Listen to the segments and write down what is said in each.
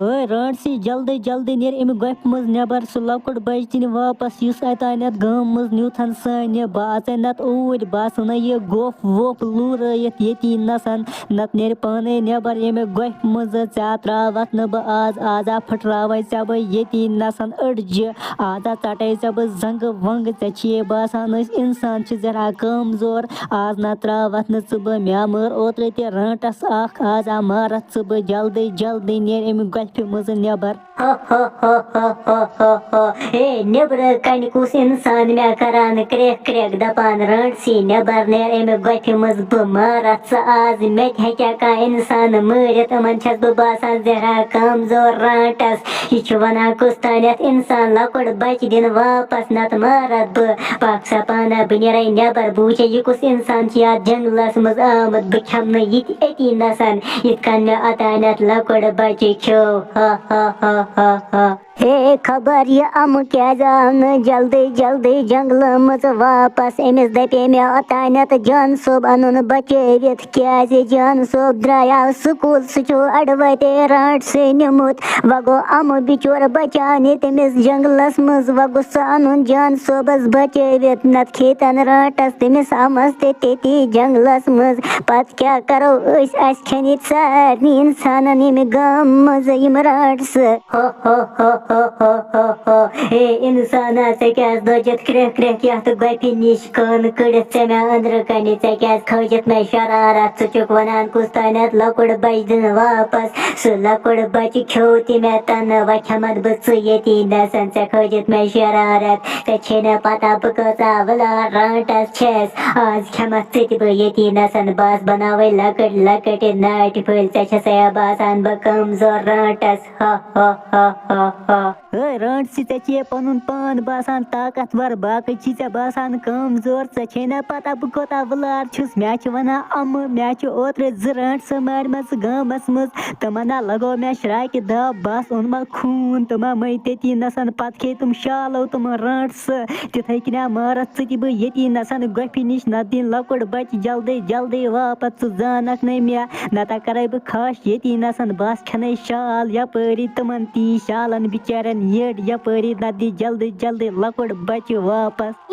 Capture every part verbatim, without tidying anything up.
ہے رانٹسی، جلدی جلدی نیر امہِ گۄپھِ منٛز نٮ۪بر، سُہ لۄکُٹ بچہِ دِنہِ واپس یُس اتانٮ۪تھ گامہٕ منٛز نیوٗتھن سانہِ۔ بہٕ اژے نتہٕ اوٗرۍ، بہٕ آسہٕ نہٕ یہِ گوٚپھ ووٚپھ لوٗرٲیِتھ ییٚتی نسن، نتہٕ نیر پانے نٮ۪بر ییٚمہِ گۄپھِ منٛز۔ ژےٚ تراوتھ نہٕ بہٕ آز، آز آ پھٕٹراوے ژےٚ بہٕ ییٚتی نسن أڈجہِ، آز آ ژٹے ژےٚ بہٕ زنٛگہٕ ونٛگہٕ۔ ژےٚ چھِ یے باسان أسۍ انسان چھِ ذرا کمزور، آز نہ تراوتھ نہٕ ژٕ بہٕ۔ مےٚ مٲر اوترٕ تہِ رانٹس اکھ، آز آ مارتھ ژٕ بہٕ۔ جلدی جلدی نیر امہِ گۄپھِ منٛز نٮ۪بر۔ ہو ہو ہو ہو ہو ہو ہو۔ ہے، نیٚبرٕ کنہِ کُس انسان مےٚ کران کرٛیکھ کرٛیکھ دپان، رانٹسی نٮ۪بر نیر امہِ گۄپھِ منٛز، بہٕ مارتھ ژٕ آز۔ مےٚ تہِ ہیٚکیٛاہ کانٛہہ انسان مٲرِتھ؟ یِمن چھَس بہٕ باسان زہرا کمزور رانٹس۔ یہِ چھُ ونان کُس تانٮ۪تھ انسان لۄکُٹ بچہِ دِنہٕ واپس، نتہٕ مارتھ بہٕ۔ پکھ سا پانہ، بہٕ نیرے نٮ۪بر، بہٕ وٕچھے یہِ کُس انسان چھُ یتھ جنگلس منٛز آمُت، بہٕ کھٮ۪مہٕ نہٕ یہِ تہِ أتی نسن، یِتھ کٔنۍ مےٚ اوتانٮ۪تھ لۄکُٹ بچہِ کھیوٚو۔ ہا ہا ہا ہا ہا۔ ہے، خبر یہِ اَمہٕ کیٛازِ آو نہٕ جلدی جلدی جنگلہٕ منٛز واپس؟ أمِس دَپے مےٚ اوتانٮ۪تھ جان صٲب اَنُن بچٲوِتھ، کیٛازِ جان صٲب درٛایاو سکوٗل، سُہ چھُ اَڑٕ وَتے رانٹسٕے نیوٗمُت۔ وۄنۍ گوٚو اَمہٕ بِچور بچاونہِ تٔمِس جنگلس منٛز، وۄنۍ گوٚژھ سُہ اَنُن جان صٲبس بچٲوِتھ، نتہٕ کھیٚتن رانٹس تٔمِس اَمس تہِ تٔتی جنگلس منٛز۔ پتہٕ کیٛاہ کرو أسۍ؟ اَسہِ کھٮ۪ن ییٚتہِ سارنٕے اِنسانن ییٚمہِ گامہٕ منٛز یِم رانٹسہٕ۔ ہو ہو ہو ہو ہو ہو ہو۔ ہے اِنسانا، ژےٚ کیٛازِ لٔجِتھ کرٛٮ۪کھ کرٛٮ۪کھ یَتھ گۄپھِ نِش؟ کٲنہٕ کٔڑِتھ ژےٚ مےٚ أنٛدرٕ کنہِ؟ ژےٚ کیٛازِ کھٲجِتھ مےٚ شرارت؟ ژٕ چھُکھ ونان کُس تانٮ۪تھ لۄکُٹ بچہِ دِنہٕ واپس؟ سُہ لۄکُٹ بچہِ کھیوٚو تہِ مےٚ تنہٕ، وۄنۍ کھٮ۪متھ بہٕ ژٕ ییٚتی نسن۔ ژےٚ کھٲجِتھ مےٚ شرارت، ژےٚ چھے نہ پتہ بہٕ کۭژاہ وٕلار رانٹس چھَس۔ آز کھٮ۪متھ ژٕ تہِ بہٕ ییٚتی نسن، بس بناوے لۄکٕٹۍ لۄکٕٹۍ ناٹہِ پھٔلۍ۔ ژےٚ چھَسے باسان بہٕ کمزور رانٹس۔ ہا ہا ہا ہا ہا۔ ہے رانٹسی، ژےٚ چھے پنُن پان باسان طاقتور، باقٕے چھی ژےٚ باسان کمزور۔ ژےٚ چھے نہ پتہ بہٕ کوٗتاہ وٕلار چھُس؟ مےٚ چھِ ونان اَمہٕ، مےٚ چھِ اوترٕ زٕ رانٹسہٕ مارِمژٕ گامس منٛز۔ تِمن ہا لگوو مےٚ شراکہِ دب، بس اوٚن مےٚ خوٗن۔ تِمو مٔتۍ تٔتی نسن، پتہٕ کھے تِم شالو تِمن رانٹسہٕ۔ تِتھے کٔنۍ ہا مارتھ ژٕ تہِ بہٕ ییٚتی نسن گۄپھِ نِش، نتہٕ دِن لۄکُٹ بچہِ جلدی جلدی واپس۔ ژٕ زانکھ نَے مےٚ، نتہٕ کرے بہٕ کھش ییٚتی نسن۔ بس کھٮ۪نے شال یپٲری تِمن تی شالن بچارٮ۪ن یٔڈ یپٲری، نتہٕ دی جلدی جلدی لۄکُٹ بچہِ واپس۔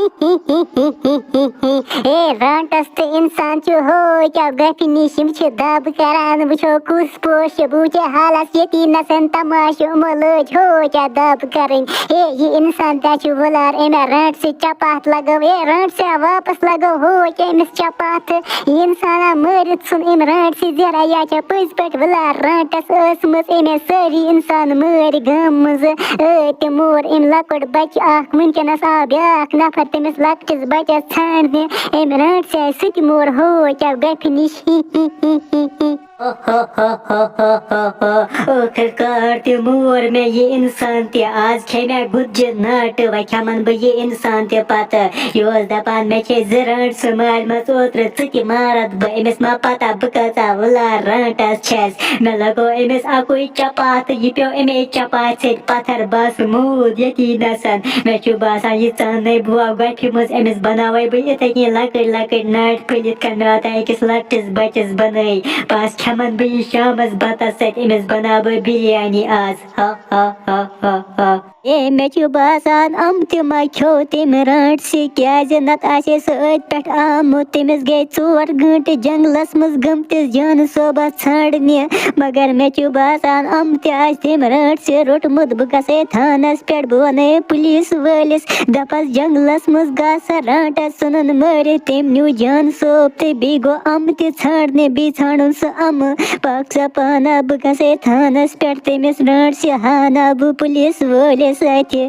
اے رانٹس تہٕ انسان چھُ ہو کیٛاہ گۄپھِ نِش، یِم چھِ دب کران، وٕچھو کُس پوش چھُ، بہٕ وٕچھے حالس ییٚتی نسن تماشہٕ، یِمو لٲج ہو کیٛاہ دب کرٕنۍ۔ اے، یہِ انسان تہِ چھُ وٕلار، أمۍ رانٹسہِ چپاتھ لگٲو۔ اے رانٹسہِ واپس لگٲو ہو کیٛاہ أمِس چپاتھ۔ یہِ انسانا مٲرِتھ ژھُن أمۍ رانٹسہِ زہرا، یا چھا پٔزۍ پٲٹھۍ وٕلار رانٹس ٲسمٕژ؟ أمۍ سٲری انسان مٲرۍ گامہٕ منٛزٕ۔ اے تہِ مور أمۍ لۄکُٹ بچہِ اکھ، وٕنکیٚنس آو بیٛاکھ نفر تٔمِس لۄکٹِس بچس ژھانڈنہِ۔ أمۍ رانٹسہِ سُہ تہِ مور ہو کیٛاہ گۄپھِ نِش۔ ہی ہی ہی ہی ہی۔ ہو ہو ہو ہو ہو ہو ہو۔ ٲخٕر کار تہِ مور مےٚ یہِ اِنسان تہِ۔ آز کھے مےٚ گُتجہِ ناٹہٕ، وۄنۍ کھٮ۪من بہٕ یہِ اِنسان تہِ پتہٕ۔ یہِ اوس دپان، مےٚ چھے زٕ رانٹسہٕ مارِمژٕ اوترٕ، ژٕ تہِ مارتھ بہٕ۔ أمِس ما پتہ بہٕ کۭژاہ وٕلار رانٹس چھَس۔ مےٚ لگوو أمِس اکُے چپاتھ تہٕ یہِ پیوٚو اَمے چپاتھِ سۭتۍ پتھر، بس موٗد ییٚتی نسن۔ مےٚ چھُ باسان، یہِ ژاننَے بہٕ وۄنۍ گۄپھِ منٛز، أمِس بناوَے بہٕ یِتھَے کٔنۍ لۄکٕٹۍ لۄکٕٹۍ ناٹہِ پھٔلۍ، یِتھ کٔنۍ مےٚ اوتام أکِس لۄکٹِس بچس بنٲے۔ بس کھٮ۪من بہٕ یہِ شامس بتس سۭتۍ، أمِس بناو بہٕ بریانی آز۔ ہا ہا ہا ہا ہا۔ اے، مےٚ چھُ باسان، یِم تہِ ما کھیوٚو تٔمۍ رانٹسہِ، کیٛازِ نتہٕ آسہِ ہے سُہ أتھۍ پٮ۪ٹھ آمُت۔ تٔمِس گٔے ژور گٲنٛٹہٕ جنگلس منٛز گٔمتِس جانہٕ صٲبس ژھانڈنہِ، مگر مےٚ چھُ باسان، یِم تہِ آسہِ تٔمۍ رانٹسہِ روٚٹمُت۔ بہٕ گژھٕ ہے تھانس پٮ۪ٹھ، بہٕ ونہٕ ہے پُلیٖس وٲلِس، دپس، جنگلس منٛز گژھ سا رانٹس ژھُنُن مٲرِتھ، تٔمۍ نیوٗ جانہٕ صٲب تہٕ بیٚیہِ گوٚو یِم تہِ ژھانڈنہِ، بیٚیہِ ژھانڈُن سُہ یِمہٕ۔ پکھ سا پانہ، بہٕ گژھٕ ہے تھانس پٮ۪ٹھ، تٔمِس رانٹسہِ ہاوناو بہٕ پُلیٖس وٲلِس اَتھِ۔